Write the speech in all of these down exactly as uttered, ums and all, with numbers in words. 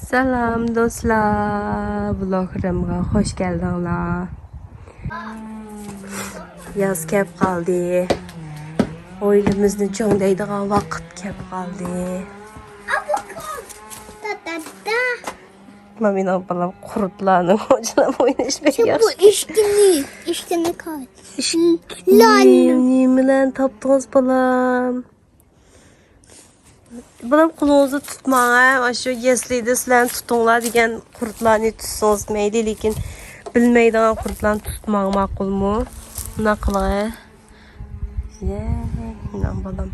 سالام دوستلار، ۋلوگىمغا خوش كەلدىڭلار. ياز كەپ قالدى. ھويلىمىزنى جوڭدايدىغان ۋاقىت كەپ قالدى. مانا مېنىڭ بالام قۇرتلارنىڭ ئويناش بەك ياخشى. بۇ ئىشتىنى، ئىشتىنى قاچ. نېمىلەرنى تاپتىڭىز، بالام؟ بالام، قولىڭىزنى تۇتماڭ، ھە. ئاشۇ يەسلىدە سىلەرنى تۇتۇڭلار دېگەن قۇرتلارنى تۇتسىڭىز مەيلى، لېكىن بىلمەيدىغان قۇرتلارنى تۇتماڭ، ماقۇلمۇ؟ ئۇنداق قىلغاي. يەي، مېنىڭ بالام.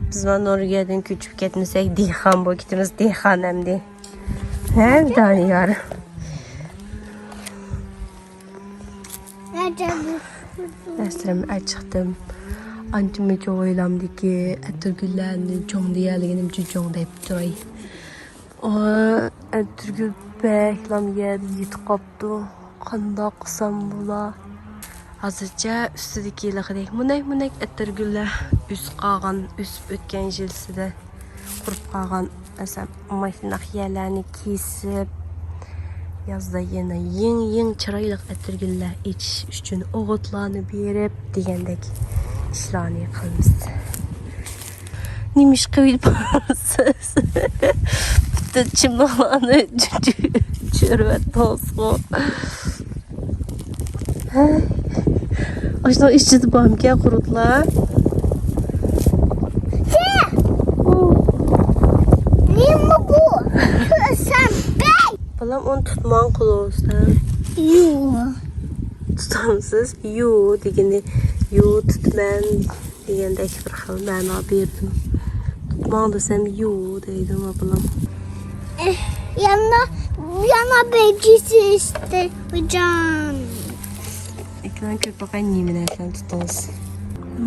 بىز مانا نورۋېگىيەدىن كۆچۈپ كەتمىسەك، دېھقان بولۇپ كېتىمىز، دېھقان ئەمدى. ھە، دانىيار؟ ئەسلىم ئەچىقتىم. ئانچە مۇنچە ھويلامدىكى ئەتىرگۈللەرنى جوڭدىيەلىگىنىمچە جوڭداپ تۇراي. ئا، ئەتىرگۈل بەكلام يەردە يېتىپ قاپتۇ. قانداق قىلسام بولا؟ ھازىرچە ئۈستىدىكى ھېلىقىدەك مۇنەك-مۇنەك ئەتىرگۈللەر ئۆسۈپ قالغان، ئۆسۈپ ئۆتكەن يىلسىدە قۇرۇپ قالغان، مەسىلەن، ماشۇنداق يەرلەرنى كېسىپ، يازدا يەنە يېڭى-يېڭى چىرايلىق ئەتىرگۈللەر ئېچىش ئۈچۈن ئوغۇتلارنى بېرىپ دېگەندەك ئىشلارنى قىلىمىز. نېمە ئىش قىلىپ بارسىز؟ پۈتۈن چىملىقلارنى چۆرۈۋەتتىڭىزغۇ. ھەي. ئاشۇنىڭ ئىچىدە بارمىكەن قۇرتلار؟ نېمە بۇ؟ كۆرسەم بەك. بالام، ئۇنى تۇتماڭ قولىڭىزدا. يو. تۇتامسىز؟ يو دېگىنى، يو تۇتىمەن دېگەندەك بىر خىل مەنا بەردىم. تۇتماڭ دېسەم، يو دەيدۇ، بالام. ئېھ، يەنە، يەنە بەجىسى ئىستەيدىغان. ئېكران كۆرۈپ باقاي، نېمە نەرسىلەرنى تۇتىسىز.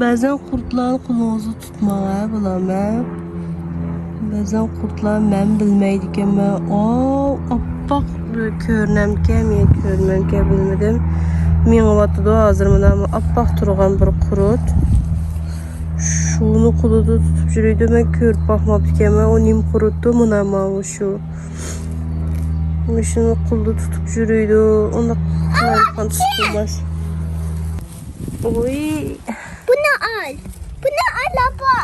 بەزەن قۇرتلارنى قولىڭىزدا تۇتماڭ، ھە، بالام، ھە. بەزەن قۇرتلار مەن بىلمەيدىكەنمەن. ئاۋۇ، ئاپئاق بىر كۆرۈنەمكەن، يا كۆرۈنمەمكەن، بىلمىدىم. مېڭىۋاتىدۇ ھازىر مانا ئاپئاق تۇرغان بىر قۇرت. شۇنى قولىدا تۇتۇپ يۈرىدۇ، مەن كۆرۈپ باقماپتىكەنمەن، ئۇ نېمە قۇرتتۇ، مانا ماۋۇ شۇ. مۇشۇنى قولىدا تۇتۇپ يۈرىدۇ، ئۇنداق قىلمايدىغان تۇتۇپ بولماس. ئۇي. بۇنى ئال. بۇنى ئال، ئاپا.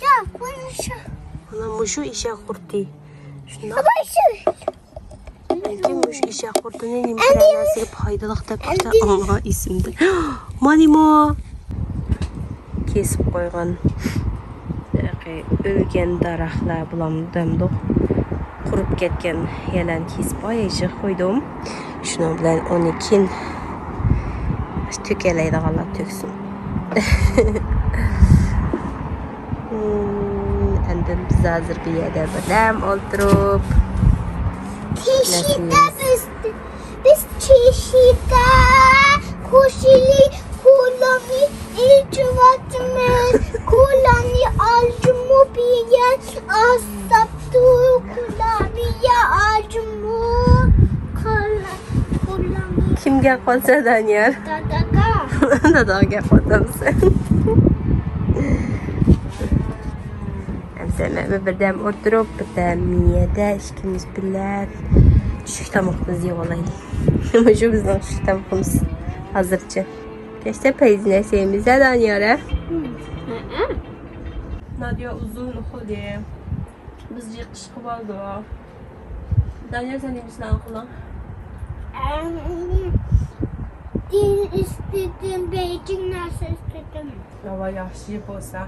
ياق، بۇنى شۇ. مانا مۇشۇ ئېشەك قۇرتى. شۇنداق. ئاپا، شۇ. بەلكىم مۇشۇ ئېشەك قۇرتىنى نېمە نەرسىگە پايدىلىق دەپ ئىشتە ئاڭلىغان ئېسىمدە. مانىمۇ كېسىپ قويغان. ھېلىقى ئۆلگەن دەرەخلەر بولامدۇ دەمدۇق. قۇرۇپ كەتكەن يەرلەرنى كېسىپ ئاياغچە قويدۇم. شۇنىڭ بىلەن ئۇنى كېيىن تۆكەلەيدىغانلار تۆكسۇن. ئەمدى بىز ھازىر بۇ يەردە بىردەم ئولتۇرۇپ، تېشىدا بىز، بىز تېشىدا قوشۇلۇپ كولامنى ئېچىۋاتىمىز. كولامنى ئالجىمۇ بىر يەر ئازابتۇ، كولامنى ئالجىمۇ. كىمگە قالسا، دانىيار؟ داداغا. داداغا گەپ قىلىۋاتامسەن؟ ئەمسە مەن بىردەم ئولتۇرۇپ، بىردەم مىيەدە ئىككىمىز بىللە چۈشلۈك تامىقىمىزنى يەۋالايلى. مۇشۇ بىزنىڭ چۈشلۈك تامىقىمىز ھازىرچە. كەچتە پەيزىنى يەيمىز-دە، دانىيار، ھە؟ نادىيا ئۇزۇن ئۇخلىدى. بىز يىغىشقا بارىدۇ. دانىيار، سەن نېمە ئىشلارنى قىلدىڭ؟ ئەم، دىن ئىستىدىم، بەيجىڭ نەرسە ئىستىدىم. ھاۋا ياخشى بولسا،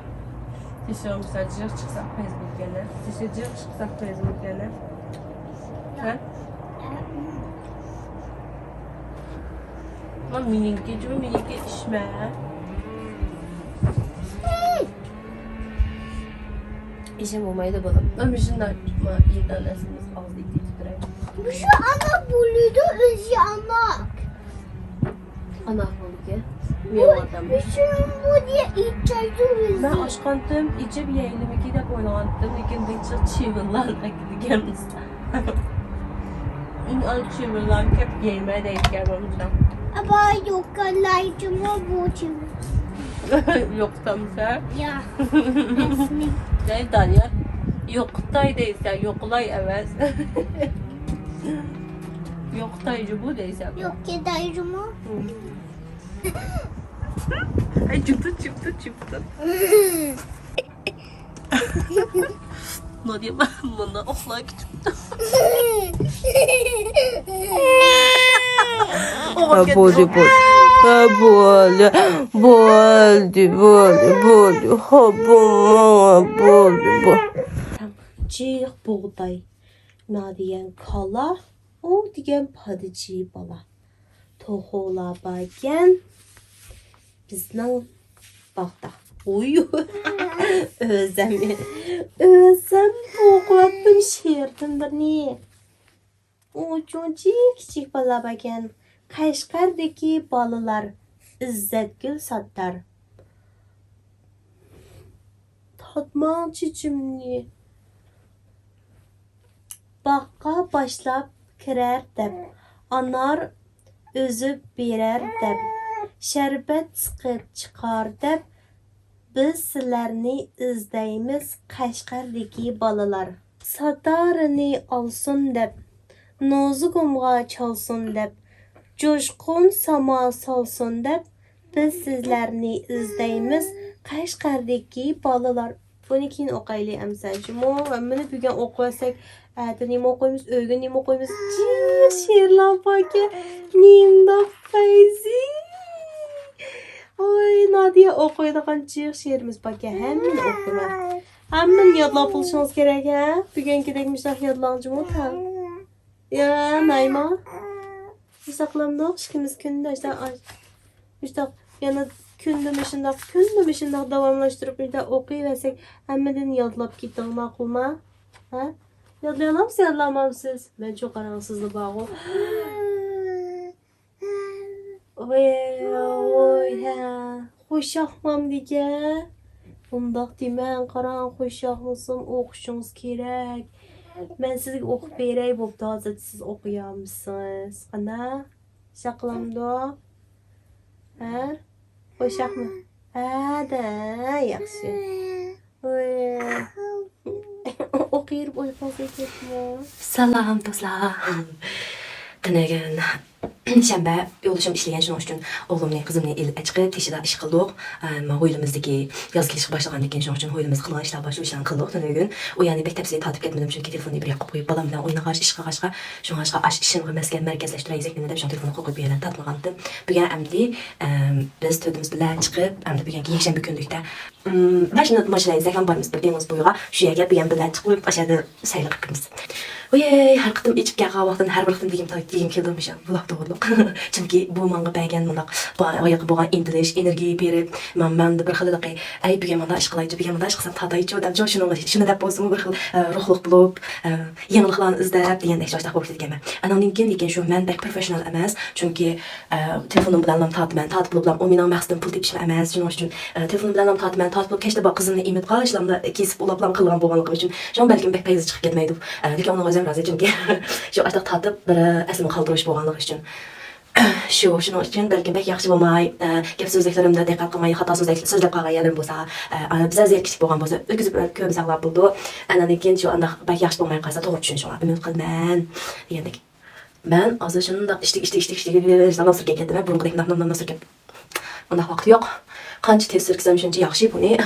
تېشىغا مىسال جىق چىقساق پەيز بولىدىكەن-ە. تېشىغا جىق چىقساق پەيز بولىدىكەن-ە. ھە؟ ئەم. ما مېنىڭكى، جۇمۇ مېنىڭكى ئىچمە. ئىشىم بولمايدۇ، بالام. مەن مۇشۇنداق يېگەن نەرسىمىز ئاغزىدا ئېتىپ تۇراي. مۇشۇ ئانا بولىدۇ، ئۆزى ئانا. ئانا بولىدىكەن. بۇ، مېۋە ئادەم. مۇشۇ بۇ دېيە ئېچىدۇ ئۆزى. مەن ئاچقانتىم، ئېچىپ يەيلىمىكى دەپ ئويلىغانتىم، لېكىن بىر چىۋىنلار ئەكېلىدىكەنمىز. ئىن ئال چىۋىنلار كەپ يەيمە دەيدىكەن بولمىسا. ئابا، يوقالايچىمۇ بۇ چىۋىن. يوقىتامسەن؟ يا. رەسمىي. دەي دانىيەر، يوقىتاي دەيسەن، يوقىلاي ئەمەس. يوقىتاي جۇمۇ دەيسەن. يوقىتاي جۇمۇ. ئەي، جىپتىن، جىپتىن، جىپتىن. نادىيە مانا ئۇخلاپ كېتىپتۇ. ھە، بولدى، بولدى. ھە، بولدى. بولدى، بولدى، بولدى. ھە، بولدى، بولدى. جىق بۇغداي، نادىيەن كالا، ئۇ دېگەن پادىچى بالا. توخۇلار باركەن بىزنىڭ باغدا. ئۇي، ئۆزەم، ئۆزەم ئوقۇۋاتتىم شېئىردىن بىرنى. ئۇ چوڭچە كىچىك بالىلار باركەن. قەشقەردىكى بالىلار، ئىززەتگۈل ساتتار. تارتماڭ چېچىمنى. باغقا باشلاپ كىرەر دەپ، ئانار ئۈزۈپ بېرەر دەپ، شەربەت سىقىپ چىقار دەپ، بىز سىلەرنى ئىزدەيمىز، قەشقەردىكى بالىلار. ساتارىنى ئالسۇن دەپ، نوزۇگۇمغا چالسۇن دەپ، جۇشقۇن ساما سالسۇن دەپ، بىز سىزلەرنى ئىزدەيمىز، قەشقەردىكى بالىلار. بۇنى كېيىن ئوقايلى ئەمسە جۇمۇ. ھەممىنى بۈگۈن ئوقۇۋەتسەك، ئەتە نېمە ئوقۇيمىز، ئۆگۈن نېمە ئوقۇيمىز؟ جىق شېئىرلار باركەن. نېمىنداق پەيزى. ۋاي، نادىيە ئوقۇيدىغان جىق شېئىرىمىز باركەن. ھەممىنى ئوقۇيمەن. ھەممىنى يادلاپ بولۇشىڭىز كېرەك، ھە؟ بۈگۈنكىدەك مۇشۇنداق يادلاڭ جۇمۇ، تەڭ. يا، نايما. مۇشۇنداق قىلامدۇق، ئىككىمىز كۈندە مۇشۇنداق، مۇشۇنداق يەنە كۈندە مۇشۇنداق، كۈندە مۇشۇنداق داۋاملاشتۇرۇپ مۇشۇنداق ئوقۇۋەرسەك، ھەممىدىن يادلاپ كېتىڭ، ماقۇلما؟ ھە؟ يادلىيالامسىز، يادلىيالمامسىز؟ مەنچۇ قاراڭ، سىزلا بارغۇ. ۋوي، ۋوي، ھە. خوشاقمام دېگەن. ئۇنداق دېمەڭ، قاراڭ، خوشاقمىسۇم، ئوقۇشىڭىز كېرەك. مەن سىزگە ئوقۇپ بېرەي، بوپتۇ، ھازىر سىز ئوقۇيالمىسىڭىز. قانداق؟ شاقلامدۇ؟ ھە؟ خوشاقمۇ؟ ھە دە، ياخشى. ۋوي. ئوقۇۋېرىپ ئويقالسا كەتمۇ. سالام دوستلار. تۈنۈگۈن شەنبە، يولدىشىم ئىشلىگەن، شۇنىڭ ئۈچۈن ئوغلۇمنى، قىزىمنى ئېلىپ چىقىپ تېشىدا ئىش قىلدۇق. ئە، ما ھويلىمىزدىكى ياز كېلىشكە باشلىغاندىن كېيىن، شۇنىڭ ئۈچۈن ھويلىمىزدا قىلغان ئىشلار بار، شۇ ئىشلارنى قىلدۇق تۈنۈگۈن. ئۇ يەرنى بەك تەپسىلىي تارتىپ كەتمىدىم، چۈنكى تېلېفوننى بىر ياققا قويۇپ، بالام بىلەن ئوينىغاچ، ئىش قىلغاچقا، شۇڭلاشقا ئاش ئىشىمغا مەسكەن، مەركەزلەشتۈرەي زېھنىمنى دەپ، شۇڭا تېلېفوننى قويۇپ، بۇ يەرلەرنى تارتمىغانتىم. بۈگۈن ئەمدى، ئەم، بىز تۆتىمىز بىللە چىقىپ، ئەمدى بۈگۈنكى يەكشەنبە كۈنلۈكتە، ئم، بەش مىنۇت ماشىنا ھەيدىسەك ھەم بارىمىز بىر دېڭىز بويىغا. شۇ يەرگە بۈگۈن بىللە چىقىپ، ئاشۇ يەردە سەيلە قىلىپ كىرىمىز. ۋوي، ھەر قېتىم ئېچىپ كەلگەن ۋاقتىدىن ھەر بىر قېتىم دېگۈم، دېگۈم كېلىدۇ، مۇشۇ بۇلاق توغرىلىق. چۈنكى بۇ ماڭا بەرگەن مۇنداق با-، بايىقى بولغان ئىنتىلىش، ئېنېرگىيە بېرىپ، مەن، مەندە بىر خىل ھېلىقى، ئەي، بۈگۈن مۇنداق ئىش قىلايچۇ، بۈگۈن مۇنداق ئىش قىلسام تارتايچۇ دەپچۇ، شۇنىڭغا، شۇنى دەپ بولسىمۇ بىر خىل، ئە، روھلۇق بولۇپ، ئە، يېڭىلىقلارنى ئىزدەپ دېگەندەك شۇنداق بولۇپ كېتىدىكەنمەن. ئانىڭدىن كېيىن، لېكىن شۇ مەن بەك پروفېششىونال ئەمەس، چۈنكى، ئە، تېلېفونۇم بىلەنلا تارتىمەن، تارتىپ بولۇپلا ئۇ مېنىڭ مەقسىتىم پۇل تېپىشمۇ ئەمەس، شۇنىڭ ئۈچۈن، ئە، تېلېفونۇم بىلەنلا تارتىمەن، تارتىپ بولۇپ كەچتە بار قىزىمنى ئېمىتقاچلامدا كېسىپ ئۇلاپلام قىلغان بولغانلىقىم ئۈچۈن، شۇڭا بەلكىم بەك پەيزى چىقىپ كەتمەيدۇ. ئە، لېكىن ئۇنىڭغا ئۆزۈم رازى، چۈنكى شۇ ئاشتاق تارتىپ بىر ئەسلىمە قالدۇرۇش بولغانلىقى ئۈچۈن. شۇ، شۇنىڭ ئۈچۈن بەلكىم بەك ياخشى بولماي، ئە، گەپ سۆزلۈكلىرىمدە دىققەت قىلماي، خاتا سۆزلەك-، سۆزلەپ قالغان يەرلىرىم بولسا، ئە، ئانا بىزەر زېرىكىشلىك بولغان بولسا، ئۆتكۈزۈپ كۆرمىسەڭلار بولىدۇ. ئاندىن كېيىن شۇ ئانداق بەك ياخشى بولماي قالسا، توغرا چۈشىنىشىڭلار ئۈمىد قىلىمەن دېگەندەك. مەن ھازىر شۇنداق ئىشتىك، ئىشتىك، ئىشتىك، ئىشتىك، نام سۈركەپ كەتتىم، بۇرۇنقىدەك نام، نام، نام سۈركەپ. ئۇنداق ۋاقىت يوق. قانچە تېز سۈركىسەم شۇنچە ياخشى بۇنى.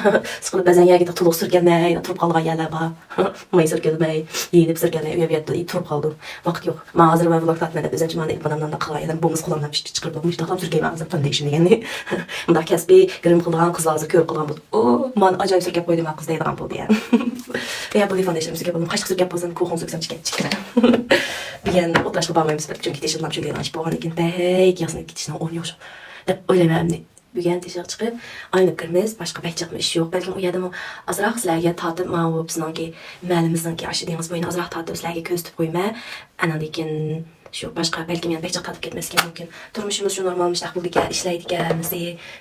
سىقىلىپ بەزەن يەرگە تولۇق سۈركەلمەي، تۇرۇپ قالغان يەرلەر بار. ماي سۈركەلمەي، يېنىپ سۈركەلمەي، ئۇ يەر بۇ يەردە تۇرۇپ قالدىم. ۋاقىت يوق. مانا ھازىر مەن ۋلوگ تارتىمەن دەپ ئۆزۈمچە مانا ئېلىپ بارامدۇ، ئۇنداق قىلغان يەردىم، بومىسا قولۇمدىن ئىشتىك چىقىرىپ، مۇشۇنداق قىلىپ سۈركەيمەن ھازىر فاندېيشن دېگەننى. مۇنداق كەسپىي گىرىم قىلىدىغان قىزلار ھازىر كۆرۈپ قالغان بولسا، ئو، مانا ئاجايىپ سۈركەپ قويدى ما قىز دەيدىغان بولدى يەنى. يا بۇنى فاندېيشن سۈركەپ بولدۇم، قاشقا سۈركەپ بولسام، كوخۇڭ سۈركىسەم چىكەن، چىكەن. بۈگۈن ئوتلاشقا بارمايمىز بەك، چۈنكى تېشىلدام شۇ دەيدىغان ئىش بولغاندىن كېيىن بەك ياسىنىپ كېتىشنىڭ ئورنى يوق شۇ دەپ ئويلايمەن ئەمدى. بۈگۈن تېشىغا چىقىپ، ئايلىنىپ كىرىمىز. باشقا بەك جىقمۇ ئىش يوق. بەلكىم ئۇ يەردىمۇ ئازراق سىلەرگە تارتىپ، ماۋۇ بىزنىڭكى مەھەللىمىزنىڭكى ئاشۇ دېڭىز بويىنى ئازراق تارتىپ سىلەرگە كۆرسىتىپ قويىمەن. ئاناندىن كېيىن شۇ باشقا بەلكىم يەنە بەك جىق تارتىپ كەتمەسلىكىم مۇمكىن. تۇرمۇشىمىز شۇ نورمال مۇشۇنداق بولىدىكەن، ئىشلەيدىكەنمىز،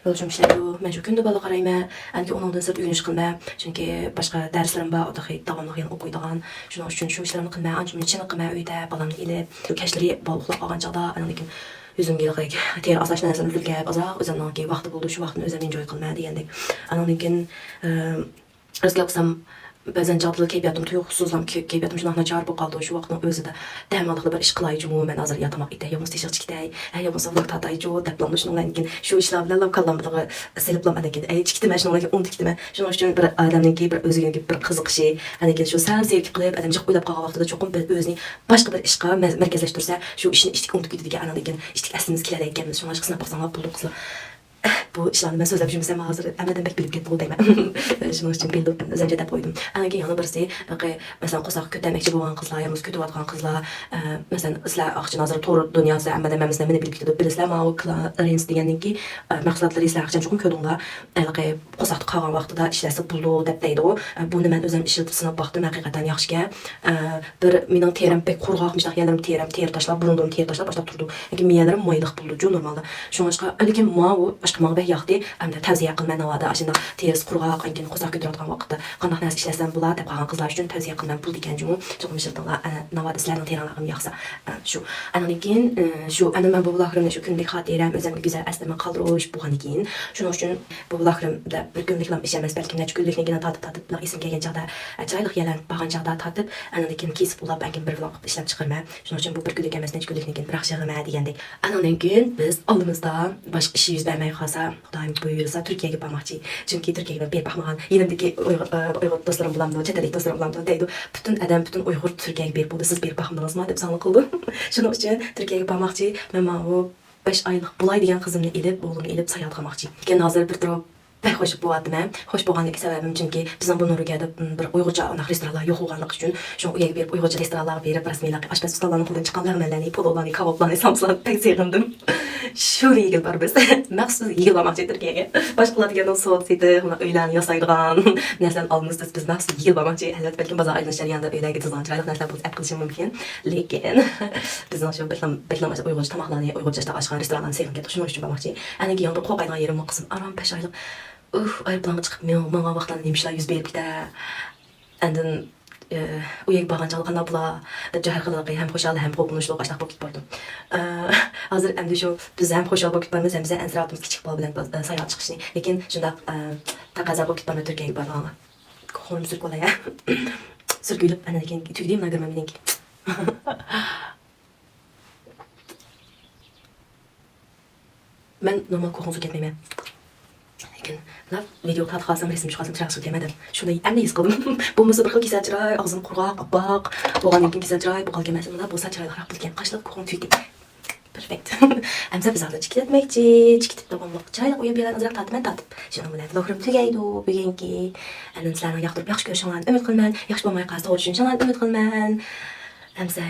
يولدىشىم ئىشلەيدۇ. مەن شۇ كۈندە بالا قارايمەن. ئانىكى ئۇنىڭدىن سىرت ئۆگىنىش قىلىمەن. چۈنكى باشقا دەرسلىرىم بار، ئۇداقى داۋاملىق يەنە ئوقۇيدىغان. شۇنىڭ ئۈچۈن شۇ ئىشلارنى قىلىمەن. ئانچە مۇنچە چېنىقىمەن ئۆيدە بالامنى ئېلىپ. كەچلىرى بالا ئۇخلاپ قالغان چاغدا، ئاناندىن كېيىن ئۆزۈمگە تېرە ئاسراش نەرسىلىرىنى تۈرگەپ، ئازراق ئۆزۈمنىڭكى ۋاقتى بولىدۇ، شۇ ۋاقتىنى ئۆزۈم ئېنجوي قىلىمەن دېگەندەك. ئانىڭدىن كېيىن، ئە، راست گەپ قىلسام، بەزەن چاغدىلا كەيپىياتىم تۇيۇقسىزلا كەي-، كەيپىياتىم شۇنداق ناچار بولۇپ قالىدۇ. شۇ ۋاقىتنىڭ ئۆزىدە دەم ئالغىلى بىر ئىش قىلايچۇمۇ، مەن ھازىر يا تاماق ئېتەي، يا بولمىسا تېشىغا چىقىتەي، ھە، يا بولمىسا ۋلوگ تارتايچۇ دەپلا شۇنىڭ بىلەن كېيىن شۇ ئىشلار بىلەنلا كاللامدىغا سېلىپلا ئاندىن كېيىن، ئەي، چىقىتىمەن، شۇنىڭ بىلەن كېيىن ئۇنتۇپ كېتىمەن. شۇنىڭ ئۈچۈن بىر ئادەمنىڭكى بىر ئۆزىگە بىر قىزىقىشى، ئاندىن كېيىن شۇ سەل سېرىك قىلىپ، ئادەم جىق ئويلاپ قالغان ۋاقتىدا چوقۇم بىر ئۆزىنى باشقا بىر ئىشقا مەز-، مەركەزلەشتۈرسە، شۇ ئىشنى ئىشتىكى ئۇنتۇپ كېتىدىكەن. ئاندىن كېيىن ئىشتىكى ئەسلىمىز كېلەلەيدىكەنمىز. شۇڭلاشقا سىناپ باقساڭلار بولىدۇ، قىزلار. بۇ ئىشلارنى مەن سۆزلەپ يۈرمىسەم، ھازىر ھەممىدىن بەك بىلىپ كەتتىغۇ دەيمەن. شۇنىڭ ئۈچۈن بىلدىم، ئۆزۈمچە دەپ قويدۇم. ئاندىن كېيىن يەنە بىرسى، ھېلىقى، مەسىلەن، قورساق كۆتەرمەكچى بولغان قىزلار، يا بولمىسا كۆتۈرۈۋاتقان قىزلار، ئە، مەسىلەن، سىلەر ئاخشىنى ھازىر تور دۇنياسى ھەممىدە مەن سىلەر مېنى بىلىپ كېتىدۇ. بىلىسىلەر، ماۋۇ كلارېنس دېگەننىڭكى، ئە، مەھسۇلاتلىرى سىلەر قاچان چوقۇم كۆردۈڭلار. ھېلىقى قورساقتا قالغان ۋاقتىدا ئىشلەتسە بولىدۇ دەپ دەيدىغۇ. ئە، بۇنى مەن ئۆزۈم ئىشلىتىپ سىناپ باقتىم، ھەقىقەتەن ياخشىكەن. ئە، بىر مېنىڭ تېرەم بەك قۇرغاق، مۇشۇنداق يەرلىرىم تېرەم، تېرە تاشلاپ، بۇرۇندىن تېرە تاشلاپ باشلاپ تۇرىدۇ. لېكىن مېيەلىرىم مايلىق بولىدۇ جۇ نورمالدا. شۇڭلاشقا، لېكىن ماۋۇ ئاشقا ماڭا بەك ياقتى. ئەمدى تەۋسىيە قىلىمەن، ناۋادا ئاشۇنداق تېرىسى قۇرغاق، ئاندىن كېيىن قورساق كۆتۈرۈۋاتقان ۋاقىتتا قانداق نەرسە ئىشلەتسەم بولا دەپ قالغان قىزلار ئۈچۈن تەۋسىيە قىلىمەن، بولىدىكەن جۇمۇ. چوقۇم ئىشلىتىڭلار، ئەنە، ناۋادا سىلەرنىڭ تېرەڭلارغىمۇ ياقسا. ئە، شۇ. ئاندىن كېيىن، ئە، شۇ، ئەنە مەن بۇ ۋىلاگلىرىمنى شۇ كۈندىلىك خاتىرەم، ئۆزۈمگە گۈزەل ئەسلىمە قالدۇرۇش بولغاندىن كېيىن، شۇنىڭ ئۈچۈن بۇ ۋىلاگلىرىمدا بىر كۈنلۈكلا ئىش ئەمەس، بەلكىم نەچچە كۈنلۈكنىڭكىنى تارتىپ، تارتىپ، ئېسىمگە كەلگەن چاغدا، ئە، چىرايلىق يەرلەرنى بارغان چاغدا تارتىپ، ئاندىن كېيىن كېسىپ ئۇلاپ، بەلكىم بىر ۋىلاگ قىلىپ ئىشلەپ چىقىرىمەن. شۇنىڭ ئۈچۈن بۇ بىر كۈنلۈك ئەمەس، نەچچە كۈنلۈكنىڭكىنى بىراق يىغىمەن دېگەندەك. ئانىڭدىن كېيىن بىز ئالدىمىزدا باشقا ئىش يۈز بەرمەي قالسا، خۇدايىم بۇيرۇسا، تۈركىيەگە بارماقچى. چۈنكى تۈركىيەگە مەن بېرىپ باقمىغان. يېنىمدىكى ئۇيغۇر، ئۇيغۇر دوستلىرىم بولامدۇ، چەت ئەللىك دوستلىرىم بولامدۇ دەيدۇ. پۈتۈن ئادەم، پۈتۈن ئۇيغۇر تۈركىيەگە بېرىپ بولدى، سىز بېرىپ باقمىدىڭىزما دەپ زاڭلىق قىلىدۇ. شۇنىڭ ئۈچۈن تۈركىيەگە بارماقچى. مەن ماۋۇ بەش ئايلىق بولاي دېگەن قىزىمنى ئېلىپ، ئوغلۇمنى ئېلىپ ساياھەت قىلماقچى. لېكىن ھازىر بىر تۇرۇپ بەك خوش بولۇۋاتىمەن. خوش بولغاندىكى سەۋەبىم، چۈنكى بىزنىڭ بۇ نورۋېگىيەدە، م، بىر ئۇيغۇرچە ئانداق رېستورانلار يوق بولغانلىقى ئۈچۈن، شۇڭا ئۇ يەرگە بېرىپ ئۇيغۇرچە رېستورانلارغا بېرىپ، رەسمىيلەرگە ئاشپەز ئۇستازلارنىڭ قولىدىن چىققان لەغمەنلەرنى، پولۇلارنى، كاۋاپلارنى، سامسىلارنى بەك سېغىندىم. شۇنى يېگىلى بارىمىز. مەخسۇس يېگىلى بارماقچى تۈركىيەگە. باشقىلار دېگەن سودا سېتىپ، مۇنداق ئۆيلەرنى ياسايدىغان نەرسىلەرنى ئالىمىز دېسە، بىز مەخسۇس يېگىلى بارماقچى. ئەلۋەتتە، بەلكىم بازار ئايلىنىش جەريانىدا ئۆيلەرگە تىزىلغان چىرايلىق نەرسىلەر بولسا ئەپ قىلىشىم مۇمكىن. لېكىن بىزنىڭ شۇ بىرلا، بىرلا ئۇيغۇرچە تاماقلارنى، ئۇيغۇرچە ئاشلىغان رېستورانلارنى سېغىنىپ كەتتۇق. شۇنىڭ ئۈچۈن بارماقچى. ئەنە كېيىن بىر قورقايدىغان يېرىممۇ قىزىم ئاران بەش ئايلىق. ئۇھ، ئايروپىلانغا چىقىپ مېڭ-، ماڭغان ۋاقىتلاردا نېمە ئىشلار يۈز بېرىپتىكەن؟ ئاندىن، ئە، ئۇ يەرگە بارغان چاغدا قانداق بولا دەپ، ھەر خىل ھەم خۇشال، ھەم قورقۇنچلۇق ئاشۇنداق بولۇپ كېتىپ باردىم. ئە، ھازىر ئەمدى شۇ بىز ھەم خۇشال بولۇپ كېتىپ بارىمىز، ھەم بىزدە ئەنسىرەۋاتىمىز كىچىك بالا بىلەن، ئە، ساياھەت چىقىشنى. لېكىن شۇنداق، ئە، تەقەززا بولۇپ كېتىپ بارمەن تۈركىيەگە بارىدىغانغا. كوخۇنۇم سۈرۈپ بولاي، ھە؟ سۈرگۈلۈپ، ئاندىن كېيىن تۈگىدى مانا گىرمەن مېنىڭكى. مەن نورمال كوخۇن سۈرۈپ كەتمەيمەن. لېكىن مانا ۋىدېو تارتىپ قالسام، رەسىم چۈشۈرۈپ قالسام، چىرايلىق سۈرۈپ كەلمەيمەن دەپ. شۇنى ئەمدى ھېس قىلدىم. بولمىسا بىر خىل كېسەل چىراي، ئاغزىم قۇرغاق، ئاپئاق بولغاندىن كېيىن كېسەل چىراي بولۇپ قالمىسا، مانا بولسا چىرايلىقراق بولىدىكەن. قاشلىق كوخۇن سۈرۈپ كەتمەيمەن. پېرفېكت. ئەمسە بىز ھازىر چىقىپ كەتمەكچى. چىقىپ كېتىپ داۋاملىق چىرايلىق ئۇ يەر بۇ يەرلەرنى ئازراق تارتىمەن تارتىپ. شۇنىڭ بىلەن ۋلوگلىرىم تۈگەيدۇ بۈگۈنكى. ئەمدى سىلەرنىڭ ياقتۇرۇپ ياخشى كۆرۈشۈڭلارنى ئۈمىد قىلىمەن. ياخشى بولماي قالسا توغرا چۈشىنىشىڭلارنى ئۈمىد قىلىمەن. ئەمسە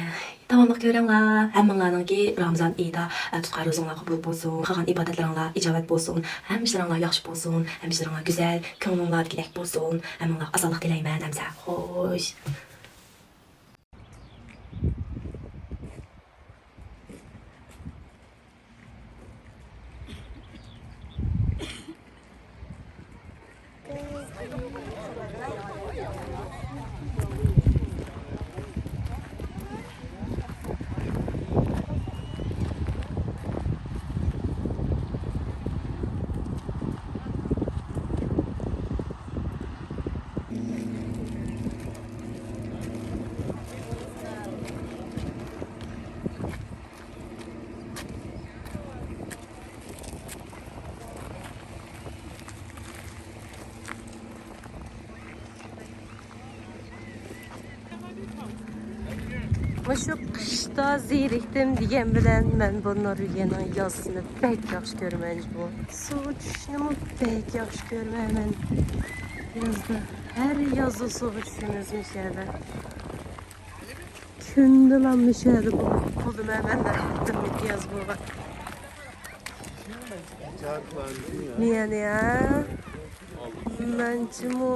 داۋاملىق كۆرۈڭلار. ھەممىڭلارنىڭكى رامىزان ئېيىدا، ئە، تۇتقان روزىڭلار قوبۇل بولسۇن. قىلغان ئىبادەتلىرىڭلار ئىجابەت بولسۇن. ھەممە ئىشلىرىڭلار ياخشى بولسۇن. ھەممە ئىشلىرىڭلار گۈزەل، كۆڭلۈڭلاردىكىدەك بولسۇن. ھەممىڭلارغا ئاسانلىق تىلەيمەن. ئەمسە خوش. مۇشۇ قىشتا زېرىكتىم دېگەن بىلەن، مەن بۇ نورۋېگىيەنىڭ يازىسىنى بەك ياخشى كۆرىمەن جۇمۇ. سۇغا چۈشۈشنىمۇ بەك ياخشى كۆرىمەن مەن. يازدا، ھەر يازدا سۇغا چۈشىمىز مۇشۇ يەردە. كۈندىلا مۇشۇ يەردە بولۇپ قالدىمەن مەن، بىر ياز بولغان. نىيە، نىيە؟ مەنچىمۇ.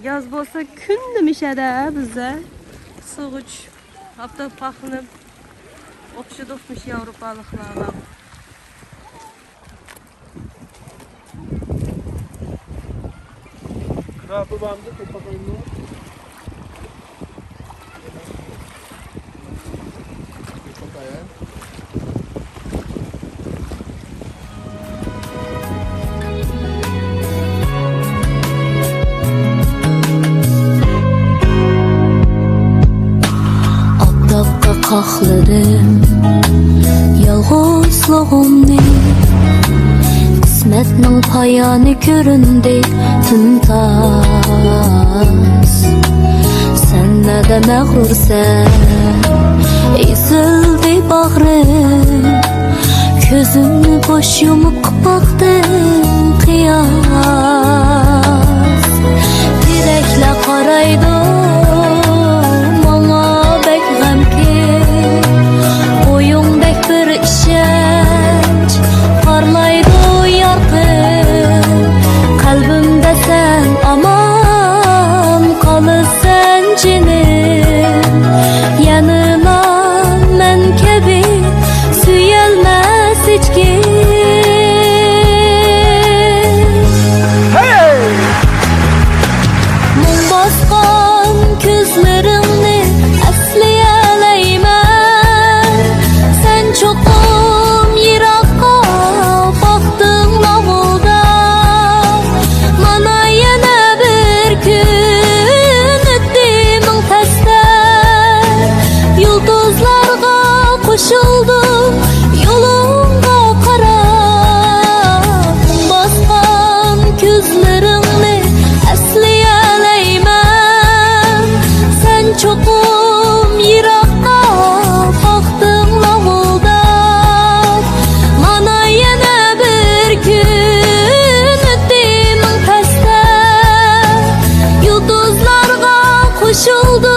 ياز بولسا كۈندە مۇشەدە بىزدە سۇغا چۈشۈپ، ھاپتا پاخلىنىپ ئوخشىدۇق مۇشۇ ياۋروپالىقلارغا. كىرابى بارمىدى، توپا قويۇننىڭ؟ ئاپتاپقا قاقلىدىم يالغۇزلۇغۇمنى، قىسمەتنىڭ پايانى كۆرۈندى تىمتاس. سەن نەدە مەغرۇرسەن، ئېزىلدى باغرىم، كۆزۈمنى بوش يۇمۇپ باقتىم قىياس. تېرەكلەر قارايدۇ ماڭا بەك غەمكىن، بويۇڭدەك بىر ئىشەنچ پارلايدۇ يارقىن. قەلبىمدە سەن ئامان قالىسەن جېنىم، يەنىلا مەن كەبى سۆيەلمەس ھېچكىم. مۇڭ باسقان كۆزلىرىڭنى ئەسلىيەلەيمەن. سەن چوقۇم يىراققا باقتىڭ لاۋۇلداپ. مانا يەنە بىر كۈن ئۆتتى مىڭ تەستە. يۇلتۇزلارغا قوشۇلدۇم يولۇڭغا قاراپ. باسقان كۆزلىرىڭنى ئەسلىيەلەيمەن. سەن چوقۇم يىراققا باقتىڭ لاۋۇلداپ. مانا يەنە بىر كۈن ئۆتتى مىڭ تەستە. يۇلتۇزلارغا قوشۇلدۇم